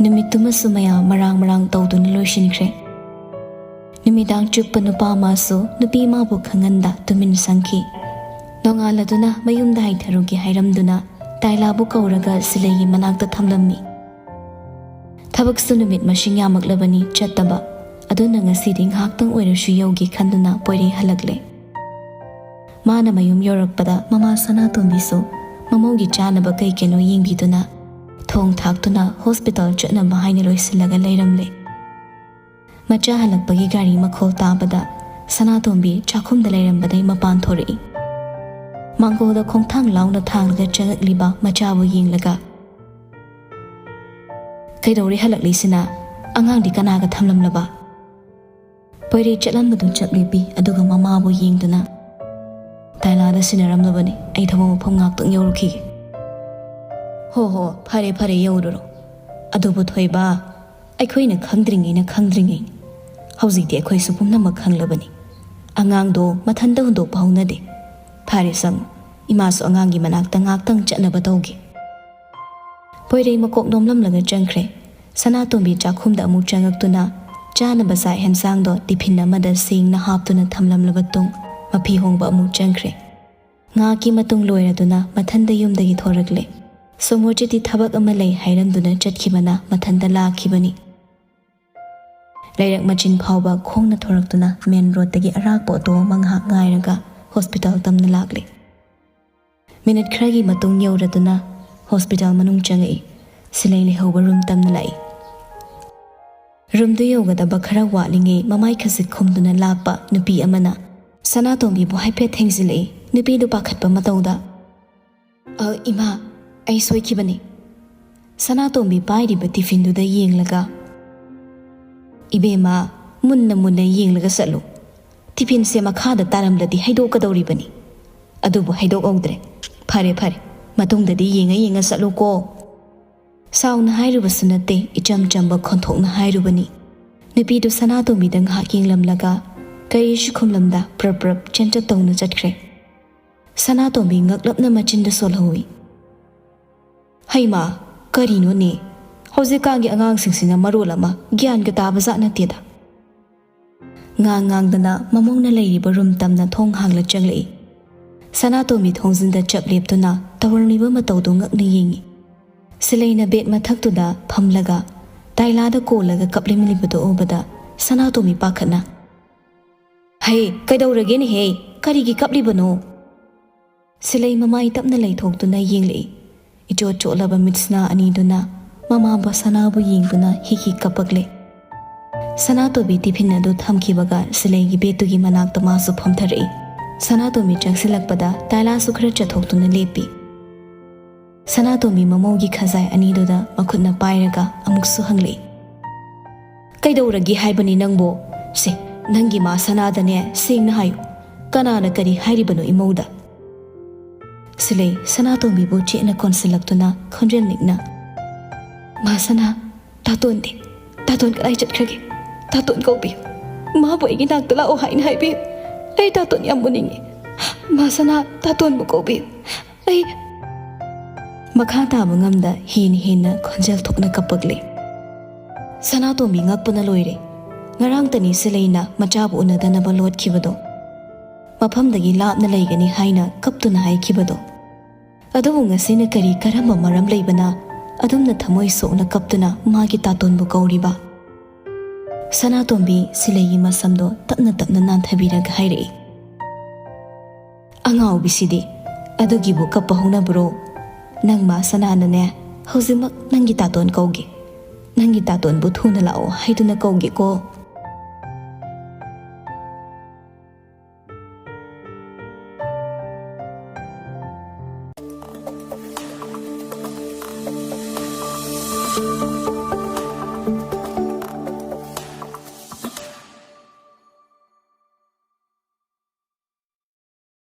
ꯅꯨꯃꯤꯠꯇꯨꯃꯁꯨ ꯃꯌꯥꯝ ꯃꯔꯥꯡ ꯃꯔꯥꯡ ꯇꯧꯗꯨꯅ ꯂꯣꯏꯁꯤꯟꯈ꯭ꯔꯦ꯫ ꯅꯨꯃꯤꯗꯥꯡ ꯆꯨꯞꯄ ꯅꯨꯄꯥ ꯑꯃꯁꯨ ꯅꯨꯄꯤ ꯑꯃꯕꯨ ꯈꯪꯍꯟꯗ ꯇꯨꯃꯤꯟ ꯁꯪꯈꯤ꯫ ꯅꯣꯡꯉꯥꯜꯂꯗꯨꯅ ꯃꯌꯨꯝꯗ ꯍꯥꯏꯊꯔꯨꯒꯦ ꯍꯥꯏꯔꯝꯗꯨꯅ ꯇꯥꯏꯂꯥꯕꯨ ꯀꯧꯔꯒ ꯁꯤꯂꯩꯒꯤ ꯃꯅꯥꯛꯇ ꯊꯝꯂꯝꯃꯤ꯫ ꯊꯕꯛꯁꯨ ꯅꯨꯃꯤꯠ ꯃꯁꯤꯡ ꯌꯥꯝꯃꯛꯂꯕꯅꯤ ꯆꯠꯇꯕ, ꯑꯗꯨꯅ ꯉꯁꯤꯗꯤ ꯉꯥꯏꯍꯥꯛꯇꯪ ꯑꯣꯏꯔꯁꯨ ꯌꯧꯒꯦ ꯈꯟꯗꯨꯅ ꯄꯣꯏꯔꯩ ꯍꯜꯂꯛꯂꯦ꯫ ꯃꯥꯅ ꯃꯌꯨꯝ ꯌꯧꯔꯛꯄꯗ ꯃꯃꯥ ꯁꯅꯥꯇꯣꯝꯕꯤꯁꯨ ꯃꯃꯧꯒꯤ ꯆꯥꯅꯕ ꯀꯩ ꯀꯩꯅꯣ ꯌꯦꯡꯕꯤꯗꯨꯅ ꯊꯣꯡ ꯊꯥꯛꯇꯨꯅ ꯍꯣꯁꯄꯤꯇꯥꯜ ꯆꯠꯅꯕ ꯍꯥꯏꯅ ꯂꯣꯏꯁꯤꯜꯂꯒ ꯂꯩꯔꯝꯂꯦ꯫ ꯃꯆꯥ ꯍꯜꯂꯛꯄꯒꯤ ꯒꯥꯔꯤ ꯃꯈꯣꯜ ꯇꯥꯕꯗ ꯁꯅꯥꯇꯣꯝꯕꯤ ꯆꯥꯛꯈꯨꯝꯗ ꯂꯩꯔꯝꯕꯗꯩ ꯃꯄꯥꯟ ꯊꯣꯔꯛꯏ꯫ ꯃꯥꯡꯒꯣꯜꯗ ꯈꯣꯡꯊꯥꯡ ꯂꯥꯎꯅ ꯊꯥꯡꯂꯒ ꯆꯪꯉꯛꯂꯤꯕ ꯃꯆꯥꯕꯨ ꯌꯦꯡꯂꯒ, "ꯀꯩꯗꯧꯔꯦ ꯍꯜꯂꯛꯂꯤꯁꯤꯅ? ꯑꯉꯥꯡꯗꯤ ꯀꯅꯥꯒ ꯊꯝꯂꯝꯂꯕ?" ꯄꯣꯏꯔꯩ ꯆꯠꯂꯝꯕꯗꯨ ꯆꯞ ꯂꯦꯞꯄꯤ, ꯑꯗꯨꯒ ꯃꯃꯥꯕꯨ ꯌꯦꯡꯗꯨꯅ, "ꯇꯥꯏꯂꯥꯗ ꯁꯤꯟꯅꯔꯝꯂꯕꯅꯤ, ꯑꯩ ꯊꯕꯛ ꯃꯐꯝ ꯉꯥꯛꯇꯪ ꯌꯧꯔꯨꯈꯤꯒꯦ"꯫ "ꯍꯣ ꯍꯣ, ꯐꯔꯦ ꯐꯔꯦ, ꯌꯧꯔꯨꯔꯣ꯫ ꯑꯗꯨꯕꯨ ꯊꯣꯏꯕ, ꯑꯩꯈꯣꯏꯅ ꯈꯪꯗ꯭ꯔꯤꯉꯩꯅ ꯈꯪꯗ꯭ꯔꯤꯉꯩ, ꯍꯧꯖꯤꯛꯇꯤ ꯑꯩꯈꯣꯏꯁꯨ ꯄꯨꯝꯅꯃꯛ ꯈꯪꯂꯕꯅꯤ꯫ ꯑꯉꯥꯡꯗꯣ ꯃꯊꯟꯇ ꯍꯨꯟꯗꯣꯛꯄ ꯍꯧꯅꯗꯦ꯫ ꯐꯔꯦ, ꯆꯪꯉꯨ, ꯏꯃꯥꯁꯨ ꯑꯉꯥꯡꯒꯤ ꯃꯅꯥꯛꯇ ꯉꯥꯛꯇꯪ ꯆꯠꯅꯕ ꯇꯧꯒꯦ"꯫ ꯄꯣꯏꯔꯩ ꯃꯀꯣꯛ ꯅꯣꯝꯂꯝꯂꯒ ꯆꯪꯈ꯭ꯔꯦ꯫ ꯁꯅꯥꯇꯣꯝꯕꯤ ꯆꯥꯛꯈꯨꯝꯗ ꯑꯃꯨꯛ ꯆꯪꯉꯛꯇꯨꯅ ꯆꯥꯅꯕ ꯆꯥꯛ ꯍꯦꯟꯁꯥꯡꯗꯣ ꯇꯤꯐꯤꯟ ꯑꯃꯗ ꯁꯦꯡꯅ ꯍꯥꯞꯇꯨꯅ ꯊꯝꯂꯝꯂꯕ ꯇꯨꯡ ꯃꯐꯤ ꯍꯣꯡꯕ ꯑꯃꯨꯛ ꯆꯪꯈ꯭ꯔꯦ꯫ ꯉꯥꯏꯍꯥꯛꯀꯤ ꯃꯇꯨꯡ ꯂꯣꯏꯔꯗꯨꯅ ꯃꯊꯟꯇ ꯌꯨꯝꯗꯒꯤ ꯊꯣꯔꯛꯂꯦ꯫ ꯁꯣꯃꯣꯔꯖꯤꯠꯇꯤ ꯊꯕꯛ ꯑꯃ ꯂꯩ ꯍꯥꯏꯔꯝꯗꯨꯅ ꯆꯠꯈꯤꯕꯅ ꯃꯊꯟꯇ ꯂꯥꯛꯈꯤꯕꯅꯤ꯫ ꯂꯩꯔꯛ ꯃꯆꯤꯟ ꯐꯥꯎꯕ ꯈꯣꯡꯅ ꯊꯣꯔꯛꯇꯨꯅ ꯃꯦꯟ ꯔꯣꯗꯇꯒꯤ ꯑꯔꯥꯛꯄ ꯑꯣꯇꯣ ꯑꯃ ꯉꯥꯏꯍꯥꯛ ꯉꯥꯏꯔꯒ ꯍꯣꯁꯄꯤꯇꯥꯜ ꯇꯝꯅ ꯂꯥꯛꯂꯦ꯫ ꯃꯤꯅꯤꯠ ꯈꯔꯒꯤ ꯃꯇꯨꯡ ꯌꯧꯔꯗꯨꯅ ꯍꯣꯁꯄꯤꯇꯥꯜ ꯃꯅꯨꯡ ꯆꯪꯉꯛꯏ꯫ ꯁꯤꯂꯩ ꯂꯩꯍꯧꯕ ꯔꯨꯝ ꯇꯝꯅ ꯂꯥꯛꯏ꯫ ꯔꯨꯝꯗꯨ ꯌꯧꯒꯗꯕ ꯈꯔ ꯋꯥꯠꯂꯤꯉꯩ ꯃꯃꯥꯏ ꯈꯖꯤꯛ ꯈꯨꯝꯗꯨꯅ ꯂꯥꯛꯄ ꯅꯨꯄꯤ ꯑꯃꯅ, ꯁꯅꯥꯇꯣꯝꯕꯤꯕꯨ ꯍꯥꯏꯐꯦꯠ ꯊꯦꯡꯖꯤꯜꯂꯛꯏ꯫ ꯅꯨꯄꯤꯗꯨ ꯄꯥꯈꯠꯄ ꯃꯇꯧꯗ, "ꯑ, ꯏꯃꯥ, ꯑꯩ ꯁꯣꯏꯈꯤꯕꯅꯤ꯫" ꯁꯅꯥꯇꯣꯝꯕꯤ ꯄꯥꯏꯔꯤꯕ ꯇꯤꯐꯤꯟꯗꯨꯗ ꯌꯦꯡꯂꯒ, "ꯏꯕꯦꯝꯃ, ꯃꯨꯟꯅ ꯃꯨꯟꯅ ꯌꯦꯡꯂꯒ ꯆꯠꯂꯨ꯫ ꯇꯤꯐꯤꯟꯁꯦ ꯃꯈꯥꯗ ꯇꯥꯔꯝꯂꯗꯤ ꯍꯩꯗꯣꯛꯀꯗꯧꯔꯤꯕꯅꯤ꯫ ꯑꯗꯨꯕꯨ ꯍꯩꯗꯣꯛꯍꯧꯗ꯭ꯔꯦ꯫ ꯐꯔꯦ, ꯐꯔꯦ, ꯃꯇꯨꯡꯗꯗꯤ ꯌꯦꯡꯉ ꯌꯦꯡꯉ ꯆꯠꯂꯨꯀꯣ꯫" ꯁꯥꯎꯅ ꯍꯥꯏꯔꯨꯕꯁꯨ ꯅꯠꯇꯦ, ꯏꯆꯝ ꯆꯝꯕ ꯈꯣꯟꯊꯣꯛꯅ ꯍꯥꯏꯔꯨꯕꯅꯤ꯫ ꯅꯨꯄꯤꯗꯨ ꯁꯅꯥꯇꯣꯝꯕꯤꯗ ꯉꯥꯏꯍꯥꯛ ꯌꯦꯡꯂꯝꯂꯒ ꯀꯔꯤꯁꯨ ꯈꯨꯝꯂꯝꯗ ꯄ꯭ꯔꯞ ꯄ꯭ꯔꯞ ꯆꯦꯟꯆꯠ ꯇꯧꯅ ꯆꯠꯈ꯭ꯔꯦ꯫ ꯁꯅꯥꯇꯣꯝꯕꯤ ꯉꯛꯂꯞꯅ ꯃꯆꯤꯟꯗꯨ ꯁꯣꯜꯍꯧꯏ꯫ "ꯍꯩꯃꯥ, ꯀꯔꯤꯅꯣꯅꯦ? ꯍꯧꯖꯤꯛꯀꯥꯟꯒꯤ ꯑꯉꯥꯡꯁꯤꯡꯁꯤꯅ ꯃꯔꯣꯜ ꯑꯃ ꯒ꯭ꯌꯥꯟꯒ ꯇꯥꯕ ꯖꯥꯠ ꯅꯠꯇꯦꯗ꯫" ꯉꯥꯡ ꯉꯥꯡꯗꯅ ꯃꯃꯧꯅ ꯂꯩꯔꯤꯕ ꯔꯨꯝ ꯇꯝꯅ ꯊꯣꯡ ꯍꯥꯡꯂ ꯆꯪꯂꯛꯏ꯫ ꯁꯅꯥꯇꯣꯝꯕꯤ ꯊꯣꯡꯖꯤꯟꯗ ꯆꯞ ꯂꯦꯞꯇꯨꯅ ꯇꯧꯔꯝꯂꯤꯕ ꯃꯇꯧꯗꯨ ꯉꯛꯅ ꯌꯦꯡꯏ꯫ ꯁꯤꯂꯩꯅ ꯕꯦꯗ ꯃꯊꯛꯇꯨꯗ ꯐꯝꯂꯒ ꯇꯥꯏꯂꯥꯗ ꯀꯣꯜꯂꯒ ꯀꯞꯂꯝꯂꯤꯕꯗꯨ ꯎꯕꯗ ꯁꯅꯥꯇꯣꯝꯕꯤ ꯄꯥꯈꯠꯅ, "ꯍꯩ, ꯀꯩꯗꯧꯔꯒꯦꯅꯦꯍꯦ? ꯀꯔꯤꯒꯤ ꯀꯞꯂꯤꯕꯅꯣ?" ꯁꯤꯂꯩ ꯃꯃꯥꯏ ꯇꯞꯅ ꯂꯩꯊꯣꯛꯇꯨꯅ ꯌꯦꯡꯂꯛꯏ꯫ ꯏꯆꯣꯠ ꯆꯣꯠꯂꯕ ꯃꯤꯠꯁꯅꯥ ꯑꯅꯤꯗꯨꯅ ꯃꯃꯥꯕ ꯁꯅꯥꯕꯨ ꯌꯦꯡꯗꯨꯅ ꯍꯤ ꯍꯤ ꯀꯞꯄꯛꯂꯦ꯫ ꯁꯅꯥꯇꯣꯝꯕꯤ ꯇꯤꯐꯤꯟ ꯑꯗꯨ ꯊꯝꯈꯤꯕꯒ ꯁꯤꯂꯩꯒꯤ ꯕꯦꯗꯇꯨꯒꯤ ꯃꯅꯥꯛꯇ ꯃꯥꯁꯨ ꯐꯝꯊꯔꯛꯏ꯫ ꯁꯅꯥꯇꯣꯝꯕꯤ ꯆꯪꯁꯤꯜꯂꯛꯄꯗ ꯇꯥꯏꯂꯥꯁꯨ ꯈꯔ ꯆꯠꯊꯣꯛꯇꯨꯅ ꯂꯦꯞꯄꯤ꯫ ꯁꯅꯥꯇꯣꯝꯕꯤ ꯃꯃꯧꯒꯤ ꯈꯖꯥꯏ ꯑꯅꯤꯗꯨꯗ ꯃꯈꯨꯠꯅ ꯄꯥꯏꯔꯒ ꯑꯃꯨꯛꯁꯨ ꯍꯪꯂꯛꯏ, "ꯀꯩꯗꯧꯔꯒꯦ ꯍꯥꯏꯕꯅꯤ ꯅꯪꯕꯣ? ꯁꯦ, ꯅꯪꯒꯤ ꯃꯥ ꯁꯅꯥꯗꯅꯦ ꯁꯦꯡꯅ ꯍꯥꯏꯌꯨ, ꯀꯅꯥꯅ ꯀꯔꯤ ꯍꯥꯏꯔꯤꯕꯅꯣ ꯏꯃꯧꯗ?" ꯁꯤꯂꯩ ꯁꯅꯥꯇꯣꯝꯕꯤꯕꯨ ꯆꯦꯠꯅ ꯀꯣꯟꯁꯤꯜꯂꯛꯇꯨꯅ ꯈꯣꯟꯖꯦꯜ ꯅꯤꯛꯅ, "ꯃꯥ ꯁꯅꯥ, ꯇꯥꯇꯣꯟꯗꯤ? ꯇꯥꯇꯣꯟ ꯀꯗꯥꯏ ꯆꯠꯈ꯭ꯔꯒꯦ? ꯇꯥꯇꯣꯟ ꯀꯧꯕꯤꯌꯨ꯫ ꯃꯥꯕꯨ ꯑꯩꯒꯤ ꯅꯥꯛꯇ ꯂꯥꯛꯑꯣ ꯍꯥꯏꯅ ꯍꯥꯏꯕꯤꯌꯨ꯫ ꯑꯩ ꯇꯥꯇꯣꯟ ꯌꯥꯝ ꯎꯅꯤꯡꯉꯤ꯫ ꯃꯥ ꯁꯅꯥ, ꯇꯥꯇꯣꯟꯕꯨ ꯀꯧꯕꯤꯌꯨ꯫ ꯑꯩ" ꯃꯈꯥ ꯇꯥꯕ ꯉꯝꯗ ꯍꯦꯟꯅ ꯍꯦꯟꯅ ꯈꯣꯟꯖꯦꯜ ꯊꯣꯛꯅ ꯀꯞꯄꯛꯂꯦ꯫ ꯁꯅꯥꯇꯣꯝꯕꯤ ꯉꯛꯄꯅ ꯂꯣꯏꯔꯦ꯫ ꯉꯔꯥꯡꯇꯅꯤ ꯁꯤꯂꯩꯅ ꯃꯆꯥꯕꯨ ꯎꯅꯗꯅꯕ ꯂꯣꯠꯈꯤꯕꯗꯣ꯫ ꯃꯐꯝꯗꯒꯤ ꯂꯥꯞꯅ ꯂꯩꯒꯅꯤ ꯍꯥꯏꯅ ꯀꯞꯇꯨꯅ ꯍꯥꯏꯈꯤꯕꯗꯣ꯫ ꯑꯗꯨꯕꯨ ꯉꯁꯤꯅ ꯀꯔꯤ ꯀꯔꯝꯕ ꯃꯔꯝ ꯂꯩꯕꯅ ꯑꯗꯨꯝꯅ ꯊꯃꯣꯏ ꯁꯣꯛꯅ ꯀꯞꯇꯨꯅ ꯃꯥꯒꯤ ꯇꯥꯇꯣꯟꯕꯨ ꯀꯧꯔꯤꯕ? ꯁꯅꯥꯇꯣꯝꯕꯤ ꯁꯤꯂꯩꯒꯤ ꯃꯁꯝꯗꯣ ꯇꯞꯅ ꯇꯞꯅ ꯅꯥꯟꯊꯕꯤꯔꯒ ꯍꯥꯏꯔꯛꯏ, "ꯑꯉꯥꯎꯕꯤꯁꯤꯗꯤ, ꯑꯗꯨꯒꯤꯕꯨ ꯀꯞꯄ ꯍꯧꯅꯕ꯭ꯔꯣ? ꯅꯪ ꯃꯥ ꯁꯅꯥꯅꯅꯦ, ꯍꯧꯖꯤꯛꯃꯛ ꯅꯪꯒꯤ ꯇꯥꯇꯣꯟ ꯀꯧꯒꯦ꯫ ꯅꯪꯒꯤ ꯇꯥꯇꯣꯟꯕꯨ ꯊꯨꯅ ꯂꯥꯛꯑꯣ ꯍꯥꯏꯗꯨꯅ ꯀꯧꯒꯦꯀꯣ꯫"